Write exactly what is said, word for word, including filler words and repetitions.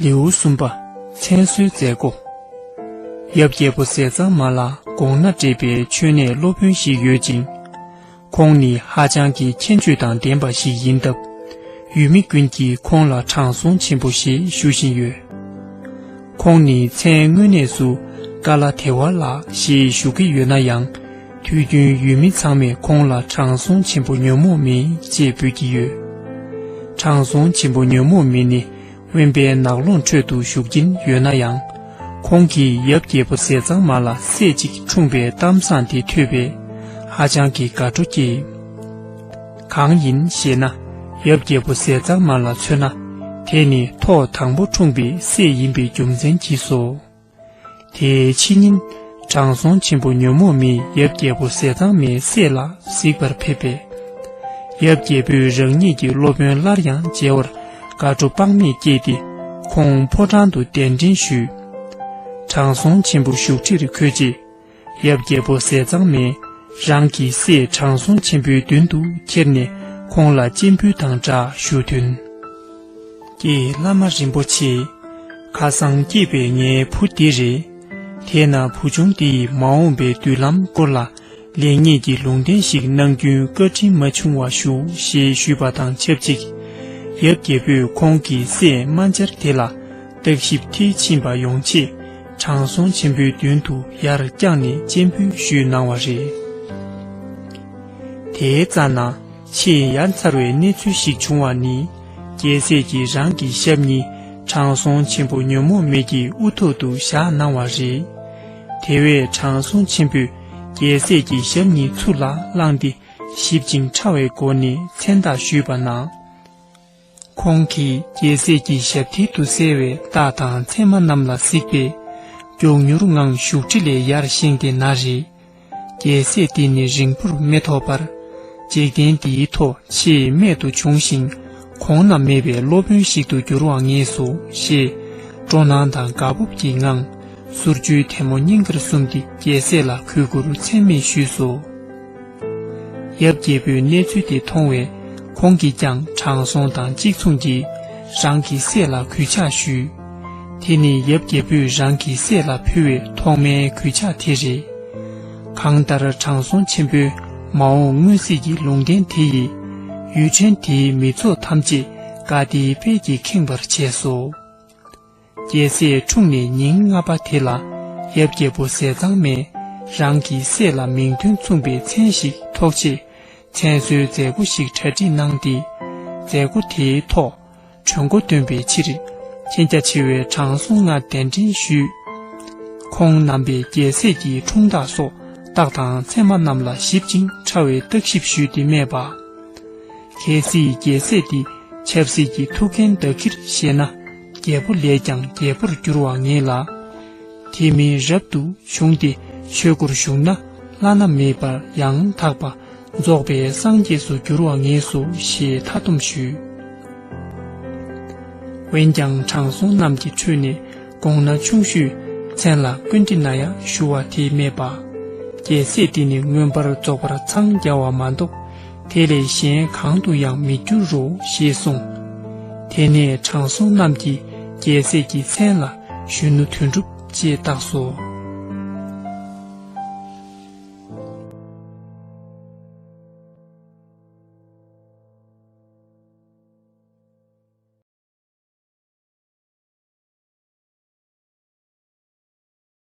ལེའུ་གསུམ་པ། མཚན་གསོལ་མཛད་སྒོ། ཡབ་རྒྱལ་པོ་ཟས་གཙང་མ་ལ་གོང་ན་འདྲེས་པའི་མཆོད་གནས་སློབ་དཔོན་ཞིག་ཡོད་ཅིང་། ཁོང་ནི་ཧ་ཅང་གི་ཁྱད་ཆོས་དང་ལྡན་པ་ཞིག་ཡིན་སྟབས། ཡུལ་མི་ཀུན་གྱིས་ཁོང་ལ་དྲང་སྲོང་ཆེན་པོ་ཞེས་ཞུ་བཞིན་ཡོད། ཁོང་ནི་མཚན་དངོས་གནས་སུ་ཀ་ལ་དེ་ཝ་ལགས་ཞེས་ཞུ་གི་ཡོད་ན་ཡང་། དུས་རྒྱུན་ཡུལ་མི་ཚང་མས་ཁོང་ལ་དྲང་སྲོང་ཆེན་པོ་ཉོན་མོངས་མེད་ཅེས་འབོད་ཀྱི་ཡོད། དྲང་སྲོང་ཆེན་པོ་ཉོན་མོངས་མེད་ནི་དབེན་པའི་ནགས་ཀློང་ཁྲོད་དུ་བཞུགས་ཀྱིན་ཡོད་ན་ཡང་། ཁོང་གིས་ཡབ་རྒྱལ་པོ་ཟས་གཙང་མ་ལ་སྲས་གཅིག་འཁྲུངས་པའི་གཏམ་བཟང་དེ་ཐོས་པས་ཧ་ཅང་གི་དགའ་སྤྲོ་སྐྱེས། གང་ཡིན་ཞེ་ན། ཡབ་རྒྱལ་པོ་ཟས་གཙང་མ་ལ་མཚོན་ན། དེ་ནི་ཐོག་དང་པོ་འཁྲུངས་པའི་སྲས་ཡིན་པའི་རྒྱུ་མཚན་གྱིས་སོ། དེའི་ཕྱི་ཉིན། དྲང་སྲོང་ཆེན་པོ་ཉོན་མོངས་མེད་ཡབ་རྒྱལ་པོ་ཟས་གཙང་མའི་སྲས་ལ་གཟིགས་པར་ཕེབས་པས། ཡབ་རྒྱལ་པོས་རང་ཉིད་ཀྱི་སློབ་དཔོན་སླར་ཡང་མཇལ་བར་དགའ་སྤྲོ་དཔག་མེད་སྐྱེས་ཏེ། ཁོང་ཕོ་བྲང་དུ་གདན་འདྲེན་ཞུས། དྲང་སྲོང་ཆེན་པོ་བཞུགས་ཁྲིར་འཁོད་རྗེས། ཡབ་རྒྱལ་པོ་ཟས་གཙང་མས་རང་གི་སྲས་དྲང་སྲོང་ཆེན་པོའི་མདུན་དུ་ཁྱེར་ནས་ཁོང་ལ་སྤྱན་འབུལ་དང་སྦྲགས་ཞུ་དོན། ཀྱེ་བླ་མ་རིན་པོ་ཆེ། ཁ་སང་སྐྱེས་པའི་ངའི་བུ་འདི་རེད། དེས་ན་བུ་ཆུང་འདིས་མ་འོངས་པའི་མདུན་ལམ་སྐོར་ལ་ལེགས་ཉེས་ཀྱི་ལུང་བསྟན་ཞིག་གནང་རྒྱུའི་བཀའ་དྲིན་མ་ཆུང་བ་ཞུ་ཞེས་ཞུས་པ་དང་ཆབས་ཅིག། ཡབ་རྒྱལ་པོས་ཁོང་གི་སྲས་སྨན་སྦྱར་དེ་ལ་བརྟག་ཞིབ་མཐིལ་ཕྱིན་པ་ཡོང་ཆེད་དྲང་སྲོང་ཆེན་པོའི་མདུན་དུ་ཡར་བརྐྱངས་ནས་སྤྱན་འབུལ་ཞུས་གནང་བ་རེད། དེའི་རྩ་ན་ཆེས་ཡ་མཚར་བའི་གནས་ཚུལ་ཞིག་བྱུང་བ་ནི། རྒྱལ་སྲས་ཀྱིས་རང་གི་ཞབས་གཉིས་དྲང་སྲོང་ཆེན་པོ་ཉོན་མོངས་མེད་ཀྱི་དབུ་ཐོག་ཏུ་བཞག་གནང་བ་རེད། དེ་བས་དྲང་སྲོང་ཆེན་པོས་རྒྱལ་སྲས་ཀྱི་ཞབས་གཉིས་ཚུར་ལ་བླངས་ཏེ་ཞིབ་ཅིང་ཕྲ་བའི་སྒོ་ནས་མཚན་རྟགས་ཞུས་པ་ན། ཁོང་གིས་རྒྱལ་སྲས་ཀྱི་ཞབས་མཐིལ་དུ་གསལ་བའི་རྟགས་དང་མཚན་མ་རྣམས་ལ་གཟིགས་པས། མགྱོགས་མྱུར་ངང་བཞུགས་ཁྲི་ལས་ཡར་བཞེངས་ཏེ་ན་རེ། རྒྱལ་སྲས་འདི་ནི་རིང་པོར་མི་ཐོགས་པར། འཇིག་རྟེན་འདིའི་ཐོག་ཆེས་རྨད་དུ་བྱུང་ཞིང་གོང་ན་མེད་པའི་སློབ་དཔོན་ཞིག་ཏུ་འགྱུར་བར་ངེས་སོ་ཞེས། སྤྲོ་སྣང་དང་དགའ་སྤོབས་ཀྱི་ངང་། གསུར་ཆུའི་ཐལ་མོ་སྙིང་གར་བཟུམས་ཏེ་རྒྱལ་སྲས་ལ་གུས་བཀུར་ཚད་མེད་ཞུས་སོ། ཡབ་རྒྱལ་པོས་གནས་ཚུལ་དེ་མཐོང་བས། ཁོང་གིས་ཀྱང་དྲང་སྲོང་དང་གཅིག་མཚུངས་ཀྱིས་རང་གི་སྲས་ལ་གུས་ཕྱག་ཞུས། དེ་ནི་ཡབ་རྒྱལ་པོས་རང་གི་སྲས་ལ་ཕུལ་བའི་ཐོག་མའི་གུས་ཕྱག་དེ་རེད། གང་ལྟར་དྲང་སྲོང་ཆེན་པོས་མ་འོངས་མངོན་གསལ་གྱི་ལུང་བསྟན་དེ་ཡིས། ཡུལ་ཕྲན་དེའི་མི་ཚོགས་ཐམས་ཅད་དགའ་བདེའི་དཔལ་གྱིས་ཁེངས་པར་བྱས་སོ། རྒྱལ་སྲས་འཁྲུངས་ནས་ཉིན་ལྔ་པ་དེ་ལ། ཡབ་རྒྱལ་པོ་ཟས་གཙང་མས་རང་གི་སྲས་ལ་མིང་དོན་མཚུངས་པའི་མཚན་ཞིག་ཐོགས་ཆེད། མཚན་གསོལ་མཛད་སྒོ་ཞིག་གྲ་སྒྲིག་གནང་སྟེ། མཛད་སྒོ་དེའི་ཐོག་གྲོས་འགོ་འདོན་པའི་ཕྱིར། མཁྱེན་རྒྱ་ཆེ་བའི་དྲང་སྲོང་ལྔ་གདན་འདྲེན་ཞུས། ཁོང་རྣམ་པས་རྒྱལ་སྲས་ཀྱི་འཁྲུངས་རྟགས་སོགས་རྟགས་དང་མཚན་མ་རྣམས་ལ་ཞིབ་ཅིང་ཕྲ་བའི་བརྟག་ཞིབ་ཞུས་ཏེ་སྨྲས་པ། གལ་སྲིད་རྒྱལ་སྲས་འདི་ཆབ་སྲིད་ཀྱི་ཐུགས་འགན་བདག་གིར་བཞེས་ན། རྒྱལ་པོ་ལས་ཀྱང་རྒྱལ་པོར་འགྱུར་བར་ངེས་ལ། དེ་མིན་རབ་ཏུ་བྱུང་སྟེ་ཆོས་སྒོར་ཞུགས་ན། བླ་ན་མེད་པ་ཡང་དག་པ་རྫོགས་པའི་སངས་རྒྱས་སུ་འགྱུར་བར་ངེས་སོ་ཞེས་མཐའ་སྡོམ་ཞུས། འོན་ཀྱང་དྲང་སྲོང་རྣམས་ཀྱི་ཁྲོད་ནས་གོང་ན་ཆུང་ཤོས་མཚན་ལ་ཀུན་ཏི་ན་ཡ་ཞུ་བ་དེས་སྨྲས་པ། རྒྱལ་སྲས་འདི་ནི་མངོན་པར་རྫོགས་པར་འཚང་རྒྱ་བ་མ་གཏོགས། དེ་ལས་གཞན་གང་དུ་ཡང་མི་འགྱུར་རོ་ཞེས་གསུངས། དེ་ནས་དྲང་སྲོང་རྣམས་ཀྱིས་རྒྱལ་སྲས་ཀྱི་མཚན་ལ་གཞོན་ནུ་དོན་གྲུབ་ཅེས་བཏགས་སོ།